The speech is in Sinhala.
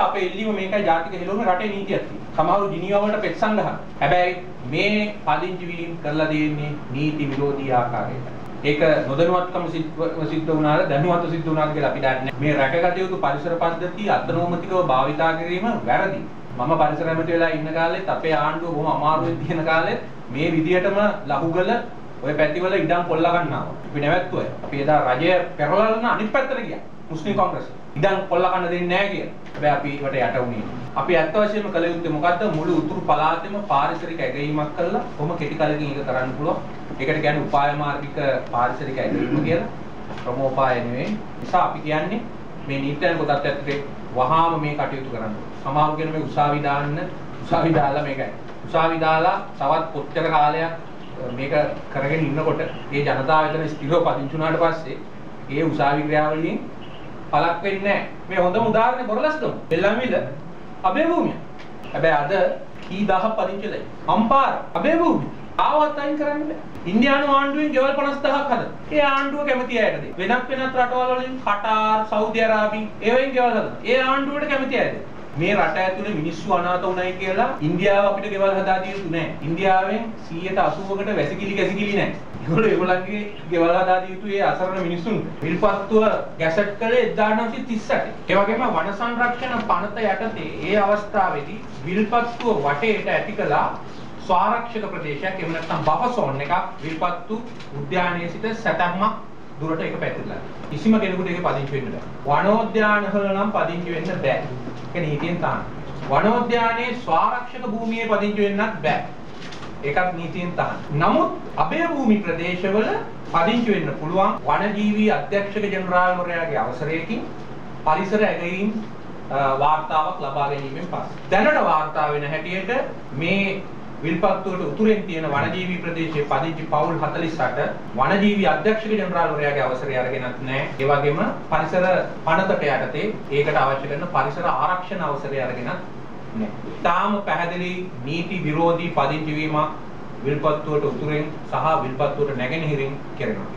අපේ ඉල්ලීම මේකයි, ජාතික හෙළුවම රටේ නීතියක් තියෙනවා. සමහරු ජිනීවා වලට පෙත්සම් ගහනවා. හැබැයි මේ පදිංචි වීම කරලා තියෙන්නේ නීති විරෝධී ආකාරයට. ඒක නොදැනුවත්කම සිද්ධ වුණාද දැනුවත්ව සිද්ධ වුණාද කියලා අපි දන්නේ නැහැ. මේ රැකගත යුතු පරිසර පද්ධති අත්නෝමතිකව භාවිතා කිරීම වැරදි. මම පරිසර ඇමති වෙලා ඉන්න කාලෙත් අපේ ආණ්ඩුව බොහොම අමාරුවෙන් තියෙන කාලෙත් මේ විදියටම ලහුගල ඔය පැතිවල ඉඩම් කොල්ලා ගන්නවා. අපි නැවැත්තුවා. අපි එදා රජය පෙරලන අනිත් පැත්තට ගියා. මුස්ලිම් කොංග්‍රස්. ඉඩම් කොල්ලා ගන්න දෙන්නේ නැහැ කියලා. හැබැයි අපි ඒකට යට වුණේ නෑ. අපි ඇත්ත වශයෙන්ම කළ යුත්තේ මොකද්ද? මුළු උතුරු පළාතෙම පාරිසරික ඇගයීමක් කළා. කොහොම කෙටි කාලෙකින් ඒක කරන්න පුළුවන්. ඒකට කියන්නේ උපාය මාර්ගික පාරිසරික ඇගයීම කියලා. ක්‍රමෝපාය නෙවෙයි. නිසා අපි කියන්නේ මේ නීත්‍යනුකූල තත්ත්වයට වහාම මේ කටයුතු කරන්න ඕනේ. සමහරු කියන මේ උසාවි දාන්න, උසාවි දාලා මේකයි. උසාවි දාලා තවත් කොච්චර කාලයක් මේක කරගෙන ඉන්නකොට ඒ ජනතාව එතන ස්ථිරව පදිංචි වුණාට පස්සේ ඒ උසාවි ක්‍රියාවලියෙන් පළක් වෙන්නේ නැහැ. මේ හොඳම උදාහරණය බොරලස්ගම. වෙල්ලම්විල අබේ භූමිය. හැබැයි අද කී දහයක් පදිංචි වෙලා ඉන්නේ. අම්පාර අබේ භූමිය. ආවත් අයින් කරන්න බෑ. ඉන්දියානු ආණ්ඩුවෙන් ගෙවල් 50000ක් හදලා. ඒ ආණ්ඩුව කැමති අයට දෙයි. වෙනත් වෙනත් රටවල් වලින් කටාර්, සෞදි අරාබි ඒවෙන් ගෙවල් හදනවා. ඒ ආණ්ඩුවට කැමති අය දෙයි. මේ රට ඇතුලේ මිනිස්සු අනාථ වුණයි කියලා ඉන්දියාව අපිට ගෙවල් හදා දිය යුතු නෑ. ඉන්දියාවෙන් 180කට වැසිකිලි ගැසිකිලි නෑ. ඒගොල්ලෝ ඒගොල්ලන්ගේ ගෙවල් හදා දිය යුතු ඒ අසරණ මිනිස්සුන්ට. විල්පත්තුව ගැසට් කළේ 1938. ඒ වගේම වන සංරක්ෂණ පනත යටතේ ඒ අවස්ථාවේදී විල්පත්තුව වටේට ඇති කළා ස්වාරක්ෂක ප්‍රදේශයක්, එහෙම නැත්නම් බෆර් සෝන් එකක්. විල්පත්තු උද්‍යානයේ සිට සැතැම්මක් දුරට ඒක පැතිරලා. කිසිම කෙනෙකුට ඒක පදිංචි වෙන්න බෑ. වනෝද්‍යාන වල නම් පදිංචි වෙන්න බෑ. ඒක නීතියෙන් තහනම්. වනෝද්‍යානයේ ස්වාරක්ෂක භූමියේ පදිංචි වෙන්නත් බෑ. ඒකත් නීතියෙන් තහනම්. නමුත් අභය භූමි ප්‍රදේශවල පදිංචි වෙන්න පුළුවන් වනජීවී අධ්‍යක්ෂක ජෙනරාල්වරයාගේ අවසරයකින් පරිසර ඇගයීම් වාර්තාවක් ලබා ගැනීමෙන් පස්සේ. දැනට වාර්තා වෙන හැටියට මේ විල්පත්තුවට උතුරෙන් තියෙන වනජීවී ප්‍රදේශයේ පදිංචි පවුල් 48 වනජීවී අධ්‍යක්ෂක ජෙනරාල්වරයාගේ අවසරය අරගෙනත් නැහැ. ඒ වගේම පරිසර පනතට යටතේ ඒකට අවශ්‍ය කරන පරිසර ආරක්ෂණ අවසරය අරගෙනත් නැහැ. තාම පැහැදිලි නීති විරෝධී පදිංචි වීමක් විල්පත්තුවට උතුරෙන් සහ විල්පත්තුවට නැගෙනහිරින් කෙරෙනවා.